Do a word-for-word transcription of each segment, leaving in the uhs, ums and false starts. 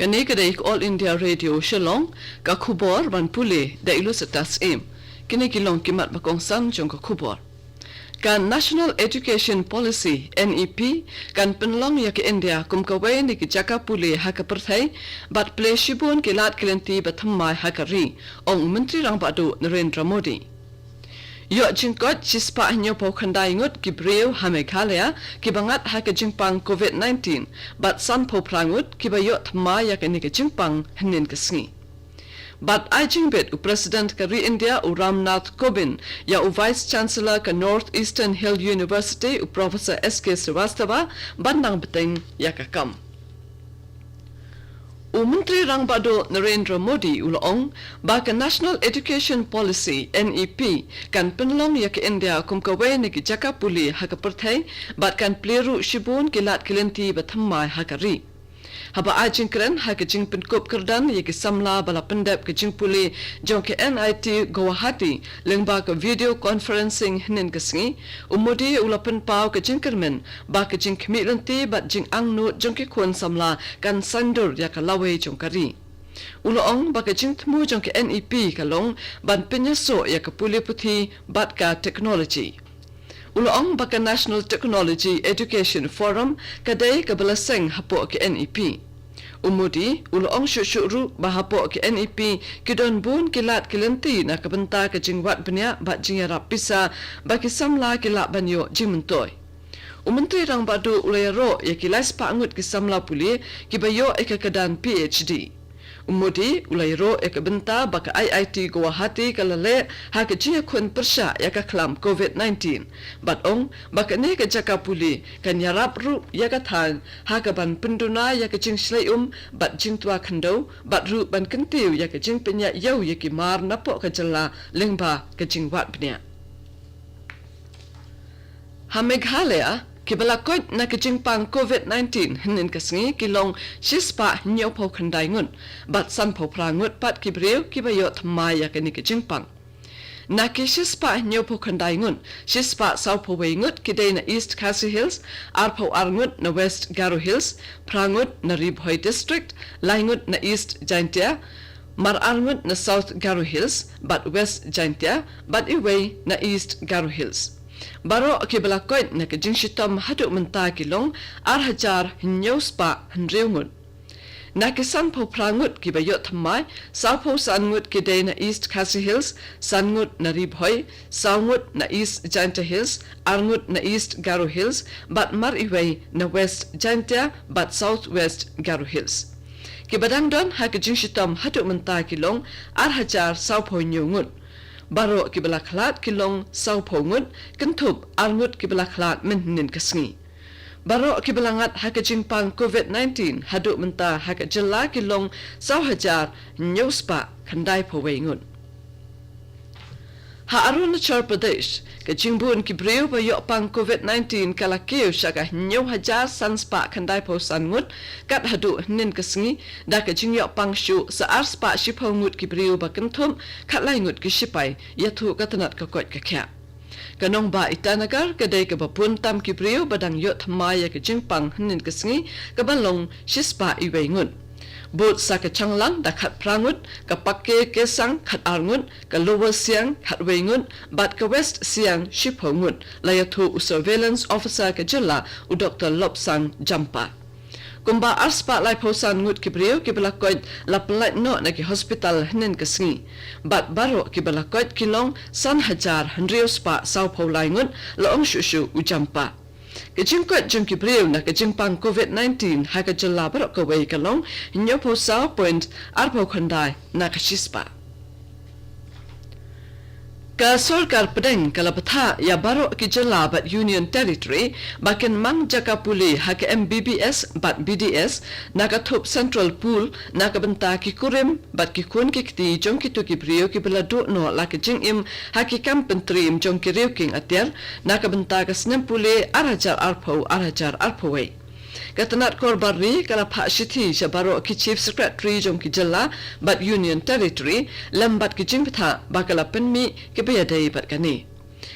Kane ka dei ka All India Radio Shillong, ka khubor ban pule da i Lucitas Im. Kine ki long ki mat ba kongsan jong ka khubor. Ka National Education Policy, N E P, kan pynlong ïa ka India kum kawei na ki jaka pule ha ka pyrthei, bad plie shibun ki lad ki lynti ba thymmai ha ka ri, ong u Myntri Rangbah Duh Narendra Modi. Ïoh jingkoit shispah hynñiewphew khyndai ngut ki briew ha Meghalaya kiba ngat ha ka jingpang COVID nineteen, bad sanphew phra ngut kiba ïoh thymmai ïa kane ka jingpang hynnin ka sngi. Bad ai jingbit u President ka ri India u Ram Nath Kovind ïa u Vice Chancellor ka North Eastern Hill University u Professor S K Srivastava ban nang bteng ïa ka kam. U Myntri Rangbah Duh Narendra Modi u la ong ba ka National Education Policy, N E P, kan pynlong ïa ka India kum kawei na ki jaka pule ha ka pyrthei, bad kan plie ruh shibun ki lad ki lynti ba thymmai ha ka ri. Haba ai jingkren ha ka jingpynkup kyrdan ïa ki samla ba la pyndep ka jingpule jong ka N I T Guwahati lyngba ka video conferencing hynnin ka sngi, u Modi u la pynpaw ka jingkyrmen ba ka jingkhmih lynti bad jingangnud jong ki khun samla kan saiñdur ïa ka lawei jong ka ri. U la ong ba ka jingthmu jong ka N E P ka long ban pynïasoh ïa ka pule puthi bad ka technology. U la ong ba ka National Technology Education Forum ka dei kaba la seng hapoh ka N E P. U Modi u la ong shuh shuh ruh ba hapoh ka N E P ki don bun ki lad ki lynti na ka bynta ka jingwad bniah bad jingïarap pisa ba ki samla ki lah ban ïoh jingmyntoi. U Myntri Rangbah Duh u la ïaroh ïa ki laispah ngut ki samla pule kiba ïoh ïa ka kyrdan P H D. U Modi u la ïaroh ïa ka bynta ba ka I I T Guwahati ka la leh ha ka jingïakhun pyrshah ïa ka khlam COVID nineteen, bad ong ba kane ka jaka pule kan ïarap ruh ïa ka thaiñ ha kaban pynduna ïa ka jingshlei um bad jingtwa khyndew, bad ruh ban kyntiew ïa ka jingpynïaid ïew ïa ki mar napoh ka jylla lyngba ka jingwad bniah. Ha Meghalaya, kiba la koit na ka jingpang COVID nineteen hynnin ka sngi ki long shispah hynñiewphew khyndai ngut, bad sanphew phra ngut pat ki briew kiba ïoh thymmai ïa kane ka jingpang. Na ki shispah hynñiewphew khyndai ngut, shispah sawphew wei ngut ki dei na East Khasi Hills, arphew ar ngut na West Garo Hills, phra ngut na Ri Bhoi District, lai ngut na East Jaintia, mar ar ngut na South Garo Hills bad West Jaintia, bad iwei na East Garo Hills. Baroh kiba la koit na ka jingshitom haduh mynta ki long ar hajar hynñiew spah hynriew ngut. Na ki sanphew phra ngut kiba ïoh thymmai, sawphew san ngut ki dei na East Khasi Hills, san ngut na Ri Bhoi, saw ngut na East Jaintia Hills, ar ngut na East Garo Hills, bad mar iwei na West Jaintia bad South West Garo Hills. Kiba dang don ha ka jingshitom haduh mynta ki long ar hajar sawphew hynñiew ngut. Baroh kiba la khlad ki long sawphew ngut, kynthup ar ngut kiba la khlad mynhynnin ka sngi. Baroh kiba la ngat ha ka jingpang COVID nineteen haduh mynta ha ka jylla ki long saw hajar hynñiew spah khyndaiphew wei ngut. Ha Arunachal Pradesh, ka jingbun ki briew ba ïoh pang COVID nineteen ka la kiew sha ka hynñiew hajar san spah khyndaiphew san ngut kat haduh hynnin ka sngi, da ka jingïoh pang shuh sa ar spah shiphew ngut ki briew ba kynthup khatlai ngut ki shipai, ïathuh ka tnat ka koit ka khiah. Ka nongbah Itanagar ka dei kaba bun tam ki briew ba dang ïoh thymmai ïa ka jingpang hynnin ka sngi, kaba long shispah iwei ngut. Bud sa ka Changlang da khatphra ngut, ka Pakke Kessang khatar ngut, ka Lower Siang khatwei ngut, bad ka West Siang shiphew ngut, la ïathuh u Surveillance Officer ka jylla u Doctor Lobsang Jampa. Kumba ar spah laiphew san ngut ki briew kiba la koit la pynlait noh na ki hospital hynnin ka sngi. Bad baroh kiba la koit ki long san hajar hynriew spah sawphew lai ngut, la ong shuh shuh u Jampa. Ka jingkoit jong ki briew na ka jingpang COVID nineteen ha ka jylla baroh kawei ka long hynñiewphew saw point arphew khyndai na ka shispah. Ka sorkar pdeng ka la bthah ïa baroh ki jylla bad Union Territory ba kin mang jaka pule ha ka M B B S bad B D S na ka thup Central Pool na ka bynta ki kurim bad ki khun ki kti jong kito ki briew kiba la duh noh la ka jingim ha ki kam pyntriem jong ki riew kieng atiar na ka bynta ka snem pule ar hajar arphew, ar hajar arphew wei. Ka tnat kor bar ri ka la phah shithi sha baroh ki Chief Secretary jong ki jylla bad Union Territory lem bad ki jingbthah ba ka la pynmih kiba ïadei bad kane.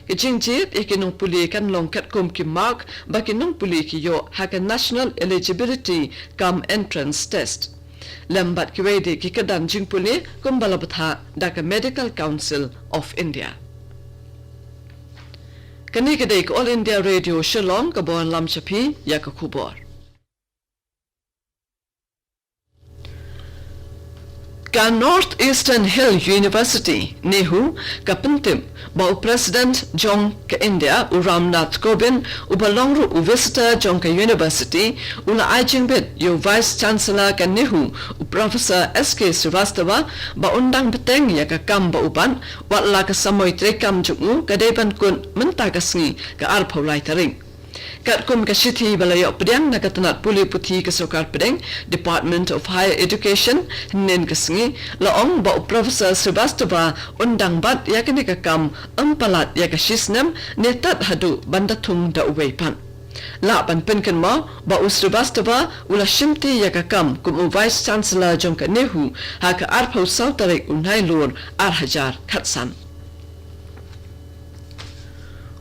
Ka jingjied ïa ki nongpule kan long katkum ki mark ba ki nongpule ki ïoh ha ka National Eligibility cum Entrance Test. lem bad kiwei de ki kyrdan jingpule kumba la bthah da ka Medical Council of India. Kane ka dei ka All India Radio Shillong, ka bor lam sha phi ïa ka khubor. Ka North Eastern Hill University, NEHU, ka pyntip ba u President jong ka India, u Ram Nath Kovind, uba long ruh u Visitor jong ka University, u la ai jingbit ïa u Vice Chancellor ka NEHU, u Professor S K Srivastava, ba un dang bteng ïa ka kam ba u bat, wat la ka samoi treikam jong u ka dei ban kut mynta ka sngi, ka arphew lai tarik. Katkum ka shithi ba la ïoh pdiang na ka tnat pule puthi ka Sorkar Pdeng, Department of Higher Education, hynnin ka sngi, la ong ba u Professor Srivastava un dang bat ïa kane ka kam ym palat ïa ka shisnem ne tad haduh ban da thung da uwei pat. Lah ban pynkynmaw ba u Srivastava u la shimti ïa ka kam kum u Vice Chancellor jong ka NEHU ha ka arphew saw tarik u Nailur ar hajar khatsan.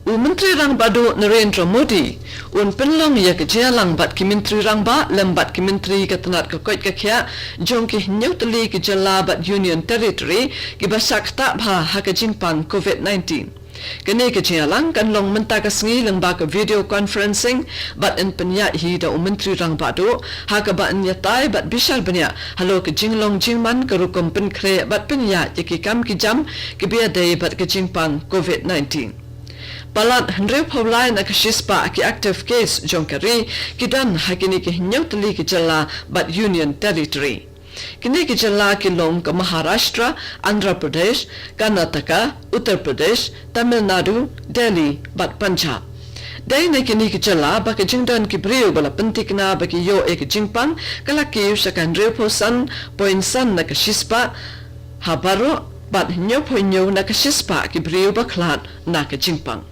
U Myntri Rangbah Duh Narendra Modi un pynlong ïa ka jingïalang bad ki Myntri Rangbah lem bad ki Myntri ka tnat ka koit ka khiah jong ki hynñiew tylli ki jylla bad Union Territory kiba shah ktah bha ha ka jingpang covid nineteen. Kane ka jingïalang kan long mynta ka sngi lyngba ka video conferencing bad yn pynïaid hi da u Myntri Rangbah Duh, ha kaba yn ïatai bad bishar bniah halor ka jinglong jingman ka rukom pynkhreh bad pynïaid ïa ki kam ki jam kiba ïadei bad ka jingpang covid nineteen. Palat hynriewphew lai na ka shispah ki active case jong ka ri ki don ha kine ki hynñiew tylli ki jylla bad Union Territory. Kine ki jylla ki long ka Maharashtra, Andhra Pradesh, Karnataka, Uttar Pradesh, Tamil Nadu, Delhi bad Punjab. Dei na kine ki jylla ba ka jingdon ki briew ba la pynthikna ba ki ïoh ïa ka jingpang ka la kiew sha ka hynriewphew san point san na ka shispah ha baroh bad hynñiewphew hynñiew na ka shispah ki briew ba khlad na ka jingpang.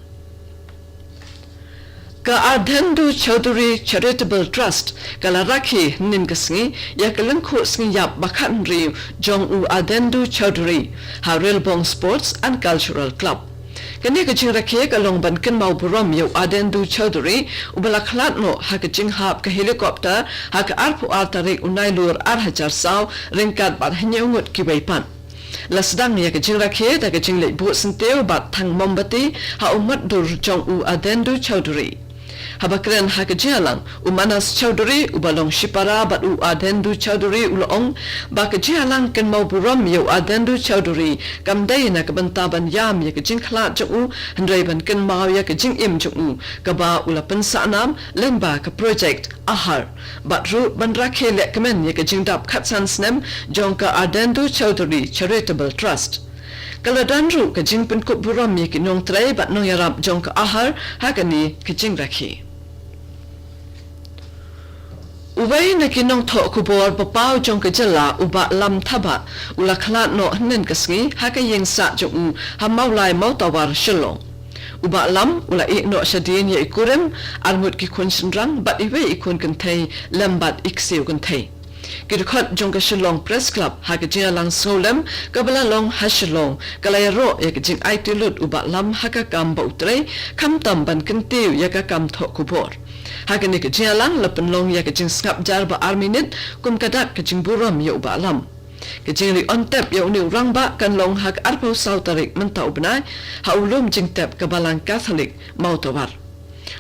Ka Ardhendu Chowdhury Charitable Trust ka la rakhe hynnin ka sngi ïa ka lyngkhuh sngi ïap ba khathynriew jong u Ardhendu Chowdhury ha Rilbong Sports and Cultural Club. Kane ka jingrakhe ka long ban kynmaw burom ïa u Ardhendu Chowdhury uba la khlad noh ha ka jinghap ka helicopter ha ka arphew ar tarik u Nailur ar hajar saw ryngkat bad hynñiew ngut kiwei pat. La sdang ïa ka jingrakhe da ka jingleit buh syntiew bad thang mombati ha u matdur jong u Ardhendu Chowdhury. Haba kren ha ka jingïalang, u Manas Chowdhury uba long shipara bad u Ardhendu Chowdhury u la ong ba ka jingïalang kynmaw burom ïa u Ardhendu Chowdhury kam dei na ka bynta ban ïam ïa ka jingkhlad jong u, hynrei ban kynmaw ïa ka jingim jong u kaba u la pynsah nam lyngba ka project Ahar bad ruh ban rakhe lehkmen ïa ka jingdap khatsan snem jong ka Ardhendu Chowdhury Charitable Trust. Ka la don ruh ka jingpynkup burom ïa ki nongtrei bad nongïarap jong ka Ahar ha kane ka jingrakhe. Uwei na ki nongthoh khubor ba paw jong ka jylla u Bah Lam Thabah u la khlad noh hynnin ka sngi ha ka ïing sah jong u ha Mawlai Mawtawar Shillong. U Bah Lam u la ïeh noh shadien ïa i kurim, arngut ki khun shynrang bad iwei i khun kynthei lem bad i ksiew kynthei. Ki dkhot jong ka Shillong Press Club ha ka jingïalang sngewlem kaba la long ha Shillong ka la ïaroh ïa ka jingaiti lut u Bah Lam ha ka kam ba u trei khamtam ban kyntiew ïa ka kam thoh khubor. Ha kane ka jingïalang la pynlong ïa ka jingsngap jar ba ar minit kum ka dak ka jingburom ïa u Bah Lam. Ka jingri on tep ïa une u rangbah kan long ha ka arphew saw tarik mynta u bnai ha u lum jingtep ka Balang Katholik Mawtawar.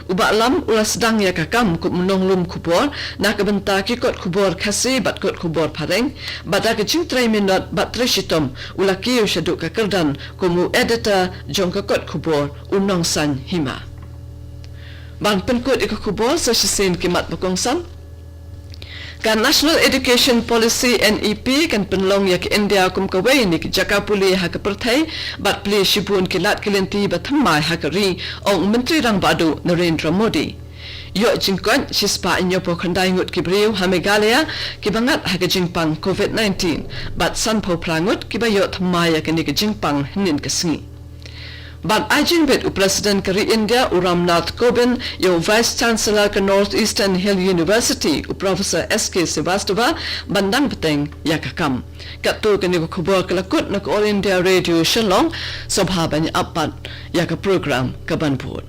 U Bah Lam u la sdang ïa ka kam kum u nonglum khubor na ka bynta ki kot khubor Khasi bad kot khubor Phareng bad da ka jingtrei minot bad trei shitom u la kiew shaduh ka kyrdan kum u editor jong ka kot khubor u Nongsaiñ Hima. Ban pynkut ïa ka khubor sa shisien ki mat ba kongsan. Ka National Education Policy, N E P, kan pynlong ïa ka India kum kawei na ki jaka pule ha ka pyrthei bad plie shibun ki lad ki lynti ba thymmai ha ka ri, ong u Myntri Rangbah Duh Narendra Modi. Ïoh jingkoit shispah hynñiewphew khyndai ngut ki briew ha Meghalaya kiba ngat ha ka jingpang covid nineteen bad sanphew phra ngut kiba ïoh thymmai ïa kane ka jingpang hynnin ka sngi. Ban ai jingbit u President ka ri India u Ram Nath Kovind ïa u Vice Chancellor ka North Eastern Hill University u Professor S K Srivastava ban dang bteng ïa ka kam. Katto kane ka khubor ka la kut na ka All India Radio Shillong. Sngewbha ban ïa ap pat ïa ka program ka ban bud.